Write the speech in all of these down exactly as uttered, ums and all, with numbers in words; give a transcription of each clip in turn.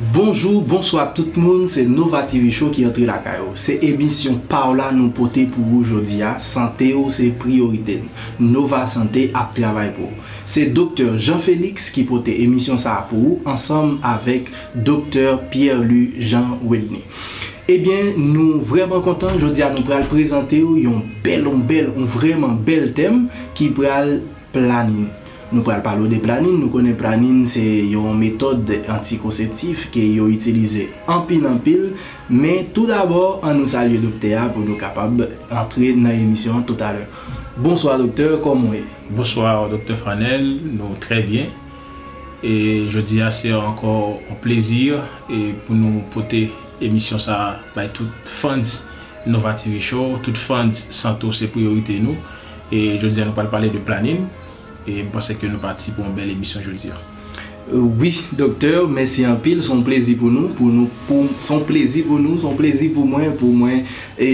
Bonjou, bonswa tout moun, se Nova T V Show ki antre lakay ou. Se emisyon pa w la nou pote pou ou jodi a, sante w se priyorite n. Nova Santé ap travay pou ou. Se Doktè Jean Félix ki pote emisyon sa a pou ou ansanm avèk Doktè Pierre Louis Jean Wedny. Ebyen, nou vrèman kontan, jodi a nou pral prezante w yon bèl, yon bèl, yon vrèman bèl tèm ki pral planin. Nou pral pale w de planin, nou konnen planin se yon metòd antikonseptif ke yo itilize anpil anpil, men tou dabò, an nou salye doktè a pou nou kapab antre nan emisyon an toutalè. Bonswa doktè, kòman w ye? Bonswa doktè Fanel, nou trè byen. E jodi a se ankò yon plezi e pou nou pote emisyon sa a bay tout fans Nova T V Show, tout fans Santé w se priyorite nou. E jodi a nou pral pale de planin. E m panse ke nou pati pou yon bèl emisyon jodi a. Wi, doktè, mèsi anpil. Se yon plezi pou nou, pou nou, pou, se yon plezi pou nou, se yon plezi pou mwen, pou mwen e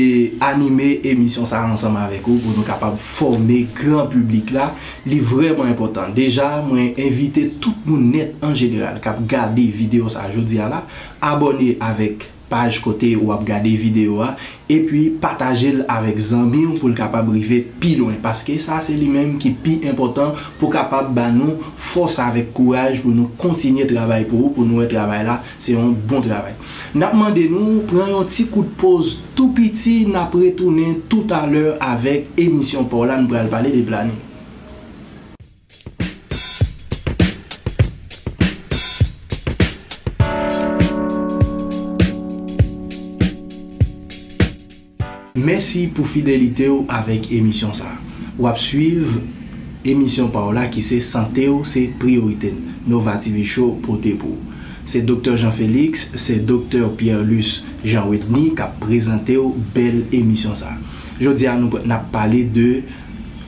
anime emisyon sa a ansanm avèk ou, pou nou kapab fòme gran piblik la. Li vrèman enpòtan. Deja, mwen envite tout moun nèt an jeneral k ap gade videyo sa a jodi a la, abòne avèk paj kote w ap gade videyo a, epi pataje l avèk zanmi w pou l kapab rive pi lwen, paske sa se li menm ki pi enpòtan pou kapab ba nou fòs avèk kouraj pou nou kontinye travay pou ou, pou nou wè travay la se yon bon travay. N ap mande nou pran yon ti kout poz tou piti, n ap retounen toutalè avèk emisyon pa w la, nou pral pale de planin. Mèsi pou fidelite w avèk emisyon sa a. W ap swiv emisyon pa w la ki se Sante w se priyorite n, Nova T V Show pote pou ou. Se Doktè Jean Félix, se Doktè Pierre Luce Jean Wedny k ap prezante w bèl emisyon sa a. Jodi a, nou, n ap pale de,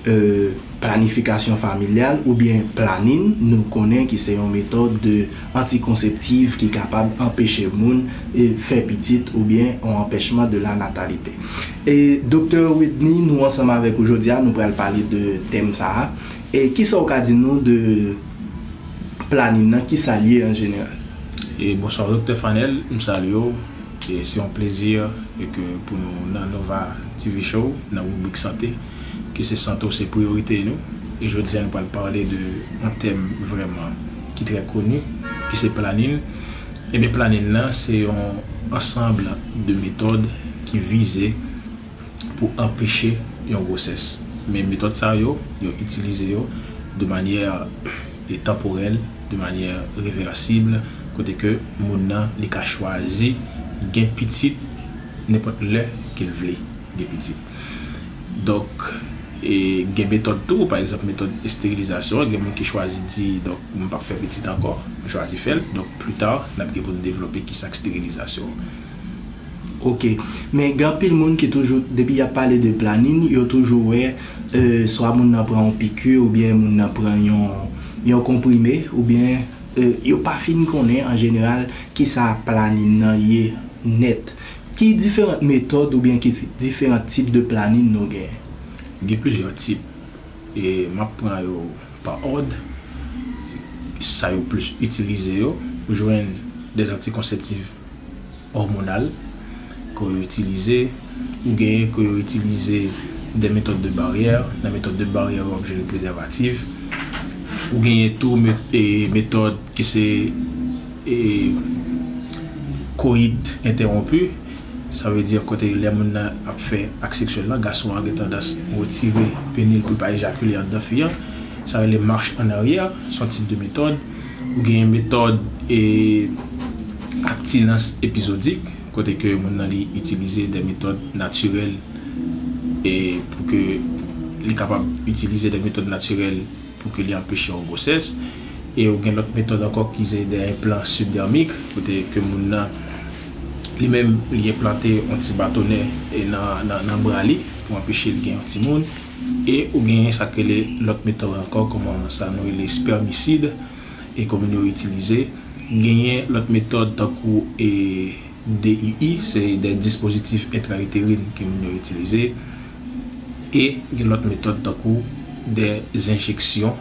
euh, planifikasyon familyal oubyen planin, nou konnen ki se yon metòd de antikonseptif ki kapab anpeche moun, e, fè pitit oubyen yon anpèchman de la natalité. E, Doktè Wedny, nou ansanm avèk ou jodi a, nou pral pale de tèm sa a. E kisa w ka di nou de planin nan, kisa l ye an jeneral? E bonswa, Doktè Fanel, m salye w. E se yon plezi e ke pou nou nan Nova T V Show, nan ribrik sante, ki se sante w se priyorite nou. E jodi a, nou pral pale de yon tèm vrèman ki trè koni, ki se planin. Ebyen, planin nan, se yon ansanm de metòd ki vize pou anpeche yon gwosès. Men metòd sa yo, yo itilize yo de manyè, e, tanporèl, de manyè revèsib, kote ke moun nan, li ka chwazi gen pitit nenpòt lè ke l vle gen pitit. Donk, e, gen metòd tou, pa egzanp, metòd esterilizasyon, gen moun ki chwazi di, donk, m p ap fè pitit ankò, m chwazi fè l. Donk, pli ta, n ap gen pou n devlope kisa k esterilizasyon. Ok. Men gen anpil moun ki toujou, depi y ap pale de planin, yo toujou wè, e, swa moun nan pran yon piki oubyen moun nan pran yon, yon konprime, oubyen, e, yo pa fin konnen an jeneral kisa planin nan ye nèt. Ki diferan metòd oubyen ki fi-, diferan tip de planin nou genyen? Gen plizyè tip. E m ap pran yo pa òd, sa yo plis itilize yo, ou jwenn de antikonseptif òmonal ke yo itilize, ou genyen ke yo itilize de metòd de baryè, nan metòd de baryè yo w ap jwenn prezèvatif, ou genyen tou met-, e, metòd ki se, e, koyit entèwonpi, sa vle di kote lè moun nan ap fè ak seksyèl la, gason an gen tandans retire peni l pou l pa ejakile anndan fi an. Sa rele mach an aryè, se yon tip de metòd. Ou genyen metòd, e, abstinans epizodik, kote ke moun nan li itilize de metòd natirèl, e pou ke li kapab itilize de metòd natirèl pou ke li anpeche yon gwosès. E ou gen lòt metòd ankò ki se de enplan sibdèmik, kote ke moun nan, li menm, li enplante yon ti batonè, e nan, nan, nan bra li pou anpeche l gen yon timoun. E ou genyen sa k rele lòt metòd ankò, kòman sa nou rele spèmisid, e ke moun yo itilize. Genyen lòt metòd tankou, e, D I U, se de dispozitif entraiterin ke moun yo itilize. E gen lòt metòd tankou de enjeksyon,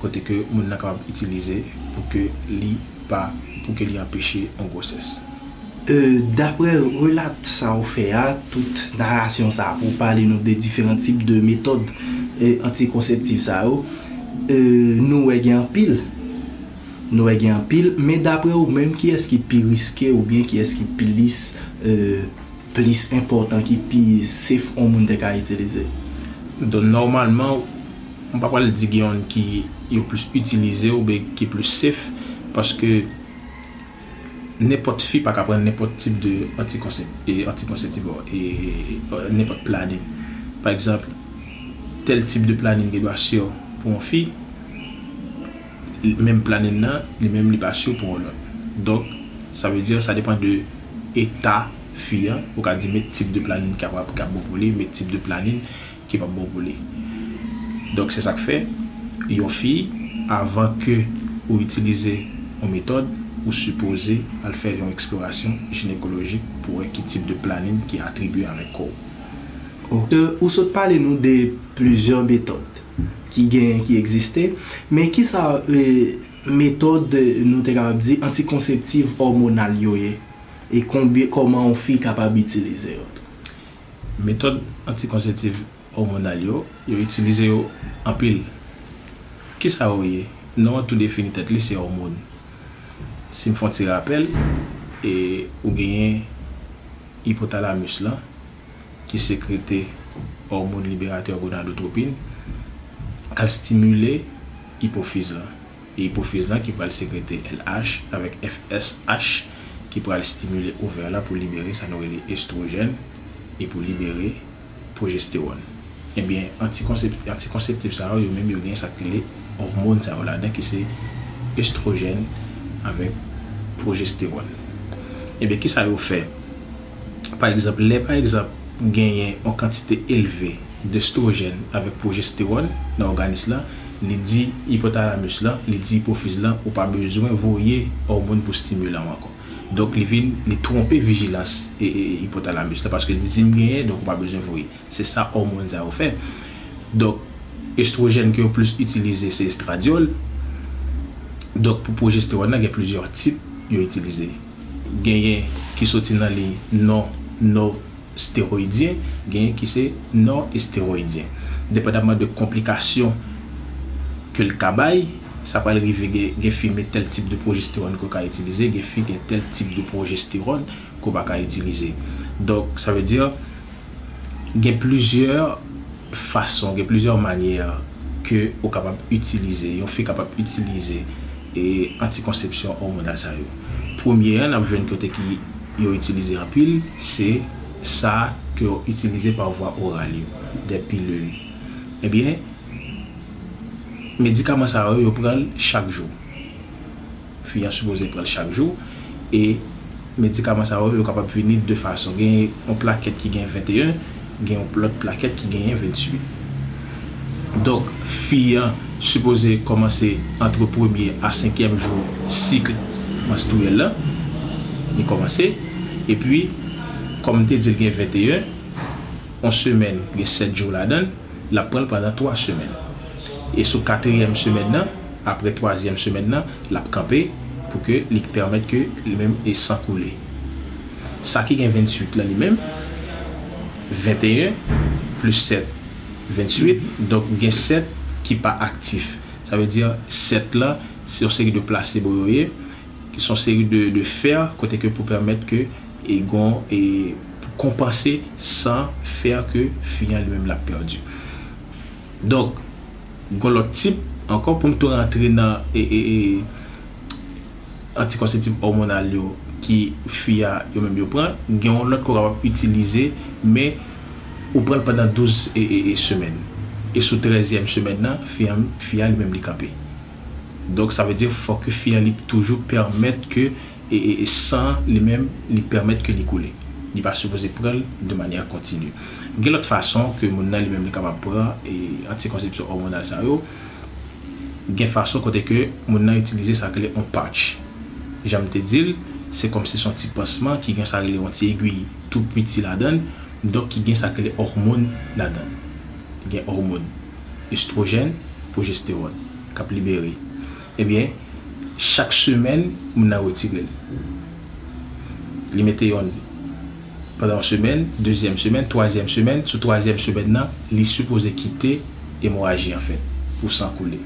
kote ke moun nan kapab itilize pou ke li pa pou ke li anpeche yon gwosès. E, daprè relat sa ou fè a, tout narasyon sa a pou w pale nou de diferan tip de metòd, e, antikonseptif sa yo, e, nou wè gen anpil. Nou wè gen anpil, men daprè ou menm, kiyès ki pi riske oubyen kiyès ki plis, e, plis enpòtan, ki pi safe yon moun te ka itilize? Donk, nòmalman, m pa pral di gen yonn ki yo plis itilize oubyen ki plis safe, paske nenpòt fi pa ka pran nenpòt tip de antikonsep-, e, antikonseptif, e, e, nenpòt planin. Pa egzanp, tèl tip de planin gen dwa si pou yon fi, menm planin nan, li menm li pa si pou yon lòt. Donk, sa vle di, sa depann de eta fi an, ou ka di, men tip de planin ki ap, ki ap bon pou li, men tip de planin ki p ap bon pou li. Donk, se sa k fè, yon fi, avan ke ou itilize yon metòd, ou sipoze al fè yon eksplorasyon jinekolojik pou wè ki tip de planin ki atribye avèk kò w. Ok. Ou sot pale nou de plizyè metòd ki gen, ki egziste, men kisa, e, metòd, nou te kapab di, antikonseptif òmonal yo ye? E konbyen, kòman yon fi kapab itilize yo? Metòd antikonseptif òmonal yo, yo itilize yo anpil. Kisa yo ye? Non an tou defini tèt li, se òmòn. Si m fè yon ti rapèl, e, ou genyen ipotalamis lan, ki sekrete òmòn liberatè gonadotropin, k al stimile ipofiz lan. E ipofiz lan ki pral sekrete L H avèk F S H, ki pral stimile ovè la pou libere sa nou rele estwojèn e pou libere pwojestewòn. Ebyen, antikonsep-, antikonseptif sa yo, yo menm yo gen sa k rele òmòn sa yo ladan, ki se estwojèn avèk pwojestewòn. Ebyen, kisa yo fè? Pa egzanp, lè, pa egzanp, genyen yon kantite elve de estwojèn avèk pwojestewòn nan òganis lan, li di ipotalamis lan, li di ipofiz lan, ou pa bezwen voye òmòn pou stimulan w ankò. Donk, li vin, li twonpe vijilans e, e, e ipotalamis lan, paske li di m genyen, donk ou pa bezwen voye. Se sa òmòn sa yo fè. Donk, estwojèn ke yo plis itilize, se estradyòl. Donk, pou pwojestewòn nan, gen plizyè tip yo itilize. Genyen ki soti nan liy non, non stewoyidyen, genyen ki se non estewoyidyen. Depandamman de konplikasyon ke l ka bay, sa pral rive gen, gen fi men tèl tip de pwojestewòn ke w ka itilize, gen fi gen tèl tip de pwojestewòn ke w pa ka itilize. Donk, sa vle di, gen plizyè fason, gen plizyè manyè ke ou kapab itilize, yon fi kapab itilize e antikonsepsyon òmonal sa yo. Premye an, n ap jwenn kote ki yo itilize anpil, se sa ke yo itilize pa vwa oral yo, de pilil. Ebyen, medikaman sa yo, yo pran l chak jou. Fi an sipoze pran l chak jou. E medikaman sa yo, yo kapab vini de fason. Gen yon plakèt ki gen venteyen, gen yon lòt plakèt ki genyen venntuit. Donk, fi an sipoze kòmanse antre premye a senkyèm jou sik manstriyèl la. Li kòmanse. Epi, kòm m te di l gen venteyen, yon semèn gen sèt jou ladan l, l ap pran l pandan twa semèn. E sou katriyèm semèn nan, apre twazyèm semèn nan, l ap kanpe pou ke li pèmèt ke li menm e san koule. Sa ki gen venntuit lan li menm, venteyen plis sèt, venntuit, donk gen sèt ki pa aktif. Sa vle di sèt lan, se yon seri de plasebo yo ye, ki se yon seri de, de fè, kote ke pou pèmèt ke e gon, e pou konpanse san fè ke fi an li menm l ap pèdi. Donk, gon lòt tip ankò pou m tou rantre nan e, e, e, antikonseptif òmonal yo ki fi a yo menm yo pran, gen yon lòt ke w kapab itilize, men ou pran l pandan douz e, e, e semèn. E sou trèzyèm semèn nan, fi an, fi a li menm li kanpe. Donk, sa vle di, fòk fi an li toujou pèmèt ke, e, e, e san li menm, li pèmèt ke li koule. Li pa sipoze pran l de manyè kontini. Gen lòt fason ke moun nan li menm li kapab pran, e, antikonsepsyon òmonal sa yo. Gen fason kote ke moun nan itilize sa k rele yon patch. Jan m te di l, se kòmsi se yon ti pansman ki gen sa rele yon ti egwi tou piti ladan l, donk ki gen sa k rele òmòn ladan l. Gen òmòn, estwojèn, pwojestewòn, k ap libere. Ebyen, Chak semèn, moun nan retire l. Li mete yonn pandan yon semèn, dezyèm semèn, twazyèm semèn, sou twazyèm semèn nan, li sipoze kite emoraji an fèt, pou san koule.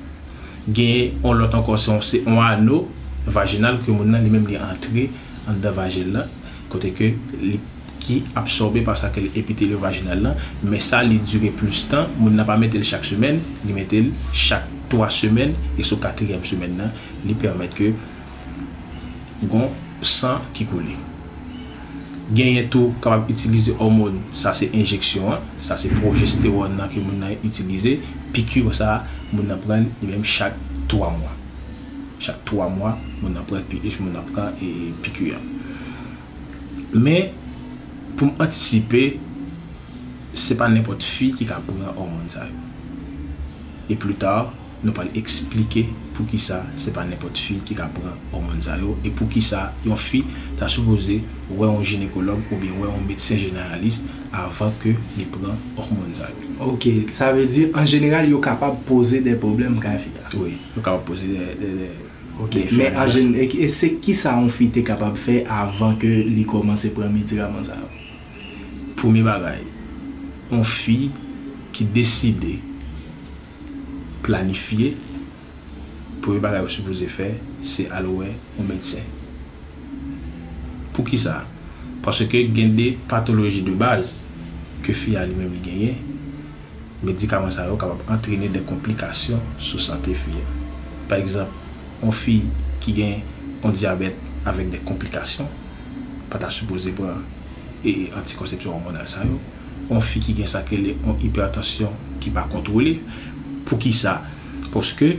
Gen yon lòt ankò, se yon, se yon ano vajinal ke moun nan li menm li antre anndan vajen l lan, kote ke li ki absòbe pa sa ke li epitelyo vajinal lan, men sa li dire plis tan, moun nan pa mete l chak semèn, li mete l chak twa semèn, e sou katriyèm semèn nan, li pèmèt ke gon san ki koule. Genyen tou kapab itilize òmòn, sa se enjeksyon an, sa se pwojestewòn nan ke moun nan itilize, piki sa, moun nan pran li menm chak twa mwa. Chak twa mwa, moun nan pran pi, moun nan pran e, e, piki an. Men, pou m antisipe, se pa nenpòt fi ki ka pran òmòn sa yo. E pli ta, nou pral eksplike poukisa se pa nenpòt fi ki ka pran òmòn sa yo, e poukisa yon fi ta sipoze wè yon jinekològ oubyen wè yon medsen jeneralis avan ke li pran òmòn sa yo. Ok, sa vle di, an jeneral, yo kapab poze de pwoblèm kay fi a. Wi, yo kapab poze de, de, de, Ok, de men an jeneral, e, e se kisa yon fi te kapab fè avan ke li kòmanse pran medikaman sa yo? Premye bagay, yon fi ki deside planifye, premye bagay ou sipoze fè, se al wè yon medsen. Poukisa? Paske gen de patoloji de baz ke fi a li menm li genyen, medikaman sa yo kapab antrene de konplikasyon sou sante fi a. Pa egzanp, yon fi ki gen yon dyabèt avèk de konplikasyon, pa ta sipoze pran, e, antikonsepsyon òmonal sa yo. Yon fi ki gen sa k rele yon ipètansyon ki pa kontwole. Poukisa? Paske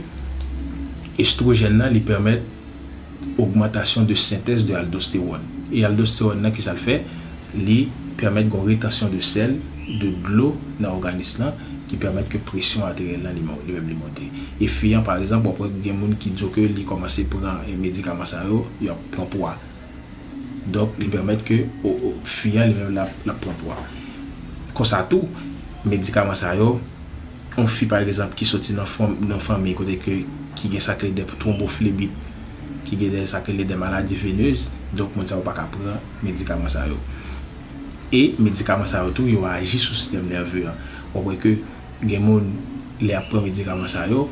estwojèn nan, li pèmèt ogmantasyon de sentèz de aldostewòn. E aldostewòn nan, kisa l fè? Li pèmèt gon retansyon de sèl, de dlo nan òganis lan, ki pèmèt ke presyon ateryèl lan li mon-, li menm li monte. E fi an, pa egzanp, w ap wè gen moun ki di w ke li kòmanse pran, e, medikaman sa yo, y ap pran pwa. Donk, li pèmèt ke, o, o, fi an li menm l ap, l ap pran pwa. Konsa tou, medikaman sa yo, yon fi, pa egzanp, ki soti nan fanm-, nan fanmi kote ke, ki gen sa k rele de twonboflebit, ki gen de sa k rele de maladi venez, donk moun sa yo pa ka pran medikaman sa yo. E medikaman sa yo tou, yo aji sou sistèm nève an. W ap wè ke gen moun, lè y ap pran medikaman sa yo,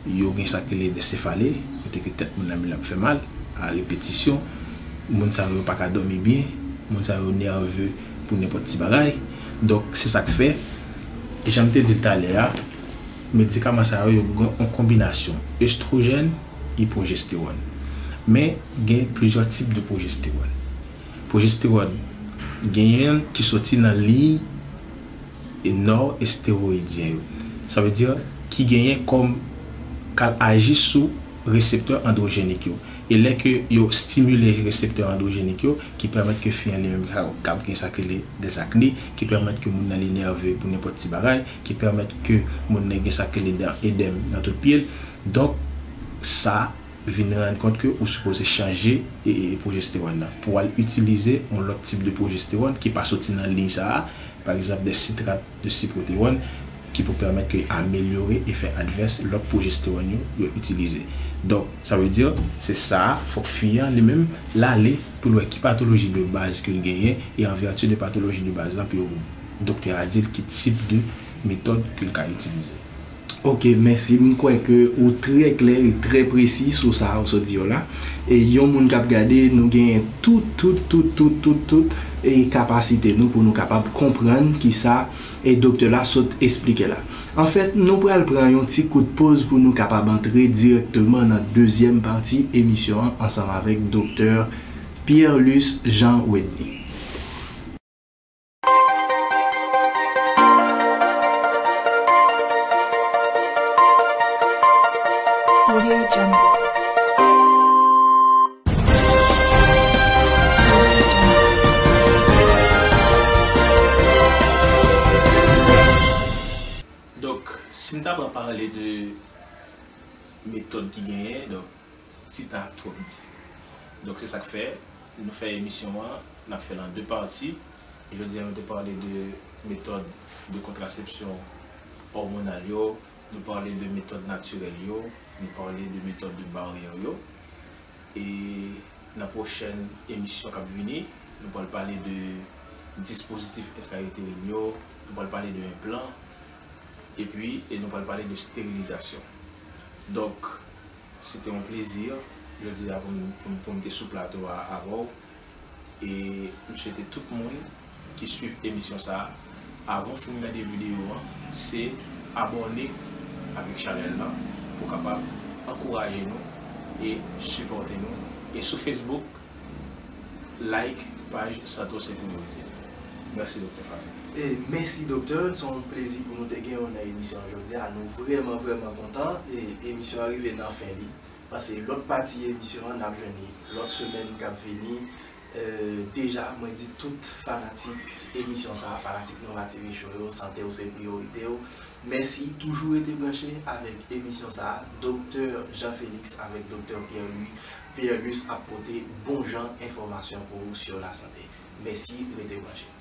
yo gen sa k rele de sefale, kote ke tèt moun nan menm l ap fè mal, a repetisyon. Moun sa yo pa ka dòmi byen, moun sa yo nève pou nenpòt ti bagay. Donk, se sa k fè, jan m te di l talè a, medikaman sa yo, yo gen yon konbinasyon estwojèn e pwojestewòn. Men, gen plizyè tip de pwojestewòn. Pwojestewòn, genyen ki soti nan liy e nò estewoyidyen yo. Sa vle di, ki genyen kòm, k al aji sou reseptè andwojenik yo. E lè ke yo stimile reseptè andwojenik yo, ki pèmèt ke fi an li menm ka, ka gen sa k rele dèzakne, ki pèmèt ke moun nan li nève pou nenpòt ti bagay, ki pèmèt ke moun nan gen sa k rele de edèm nan tout pye l. Donk, sa vin rann kont ke ou sipoze chanje, e, e, pwojestewòn nan. Pou w al itilize yon lòt tip de pwojestewòn ki pa soti nan liy sa a, pa egzanp, de sitrat de sipwotewòn, ki pou pèmèt ke amelyore efè advès lòt pwojestewòn yo, yo itilize. Donk, sa vle di, se sa a, fòk fi an li menm, l ale pou l wè ki patoloji de baz ke l genyen, e an vèti de patoloji de baz lan, pou yo, doktè a di l ki tip de metòd ke l ka itilize. Ok, mèsi. M kwè ke ou trè klè e trè presi sou sa ou sot di yo la. E yon moun k ap gade, nou genyen tout, tout, tout, tout, tout, tout, e kapasite nou pou nou kapab konprann kisa e doktè la sot esplike la. Anfèt, nou pral pran yon ti kout poz pou nou kapab antre dirèkteman nan dezyèm pati emisyon an ansanm avèk doktè Pierre Luce Jean Wedny. Donk, si m ta pral pale de metòd ki genyen, donk, tit la twò piti. Donk, se sa k fè, nou fè emisyon an, n ap fè l an de pati. Jodi a, nou te pale de metòd de kontrasepsyon òmonal yo, nou pale de metòd natirèl yo, nou pale de metòd de baryè yo. E nan pwochèn emisyon k ap vini, nou pral pale de dispozitif entraiterin yo, nou pral pale de enplan, epi e nou pral pale de sterilizasyon. Donk, se te yon plezi jodi a pou m, pou m, pou m te sou plato a avè w. E m swete tout moun ki swiv emisyon sa a, avan w fin gade videyo an, se abòne avèk chanèl lan pou w kapab ankouraje nou e sipòte nou. E sou Facebook, like paj Santos en Priyorite. Mèsi, Doktè Fabian. E mèsi, Doktè. Se yon plezi pou nou te gen w nan emisyon an jodi a. Nou vrèman, vrèman kontan. E emisyon an rive nan fen li. Paske lòt pati emisyon an, n ap jwenn li lòt semèn k ap vini. E, deja, mwen di tout fanatik emisyon sa a, fanatik Nova T V Show yo, sante w se priyorite w. Mèsi, toujou rete branche avèk emisyon sa a, Doktè Jean Félix avèk Doktè Pierre Louis, Pierre Louis ap pote bon jan enfòmasyon pou ou sou lasante. Mèsi, rete branche.